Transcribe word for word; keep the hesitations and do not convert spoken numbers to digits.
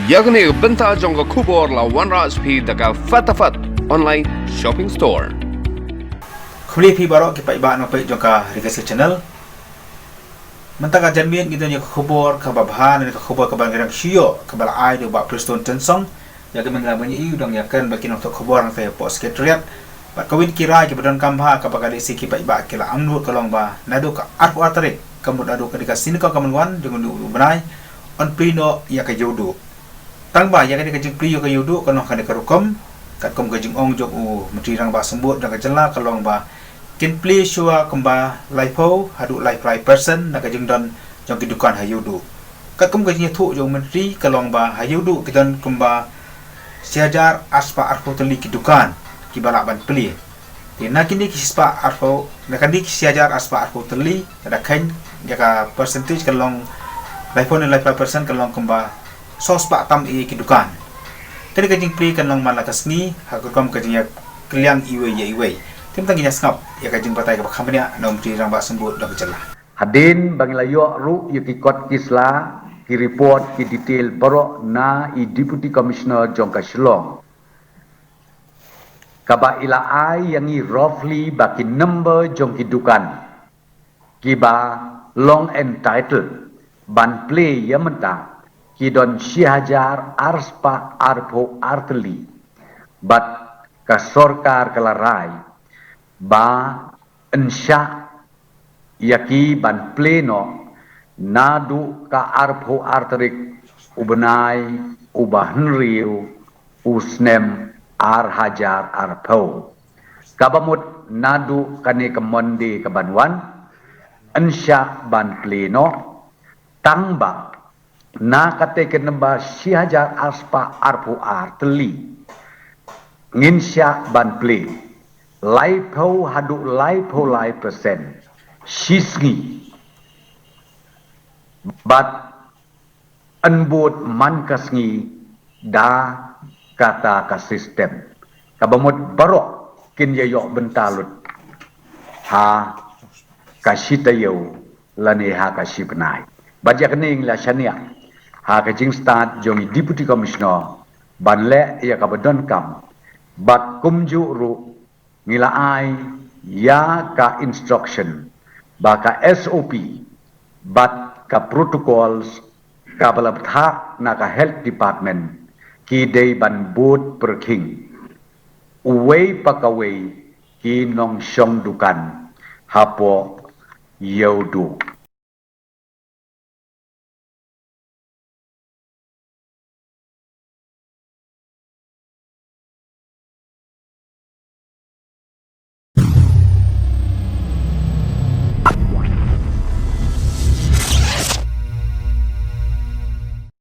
Ïa kane ka bynta jong ka khubor la wanrah sha phi da ka Fatafat Online Shopping Store. Khublei phi baroh ki paidbah nongpeit jong ka Rikasi Channel. Mynta ka janmiet ngi don ïa ka khubor kaba bha ne ka khubor kaba ngi rang shu ïoh kaba la ai da u Bah Prestone Tynsong. Ïa ka mynta ba ngi ïoh dang ïa kren bad ki nongthoh khubor hangta hapoh Secretariat. Bad kawei ki rai kiba donkam bha kaba ka dei shi ki paidbah ki la angnud ka long ba naduh ka arphew ar tarik ka mut naduh ka dei ka sngi nyngkong ka mynwan jong u bnai, yn plie noh ïa ka Ïewduh. Tang ba ïa kane ka jingplie ïa ka Ïewduh ka long kane ka rukom, katkum ka jingong jong u Myntri Rangbah Symbood jong ka jylla ka long ba kin plie shuwa kumba laiphew haduh laiphew lai percent na ka jingdon jong ki dukan ha Ïewduh. Katkum ka jingïathuh jong u Myntri ka long ba ha Ïewduh ki don kumba shi hajar arspah arphew tylli ki dukan kiba lah ban plie. Te na kine ki shispah arphew, na kane ki shi hajar arspah arphew tylli, lada kheiñ ïa ka percentage ka long laiphew ne laiphew lai percent ka long kumba sawspah tam eh ki dukan. Kane ka jingplie kan long man la ka sngi ha ka rukom ka jingïakylliang iwei ïa iwei. Te mynta ngin ïa sngap ïa ka jingbatai kaba kham bniah na u Myntri Rangbah Symbood jong ka jylla. Hadien ba ngi la ïoh ruh ïa ki kot ki sla, ki report, ki detail baroh na i Deputy Commissioner jong ka Shillong, kaba i la ai ïa ngi roughly ba ki number jong ki dukan kiba long entitled ban plie ïa mynta ki don shi hajar arspah arphew ar tylli. Bad ka sorkar ka la rai ba yn shah ïa ki ban plie noh naduh ka arphew ar tarik u bnai uba hynriew u snem ar hajar arphew. Kaba mut naduh kane ka Monday kaban wan, yn shah ban plie noh, tang ba na kata ka number shi hajar arspah arphew ar tylli ngin shah ban plie laiphew haduh laiphew lai percent shi sngi. Bad yn bud man ka sngi da kata ka system. Kaba mut baroh kin ïa ïoh bynta lut ha ka shi taïew lane ha ka shi bnai. Bad ïa kane ngi la shaniah ha ka jingstad jong i Deputy Commissioner ban leh ïa kaba donkam. Bad kumjuh ruh ngi la ai ïa ka instruction ba ka S O P bad ka protocols kaba la bthah na ka Health Department ki dei ban bud pyrkhing uwei pa kawei ki nongshong dukan hapoh Ïewduh.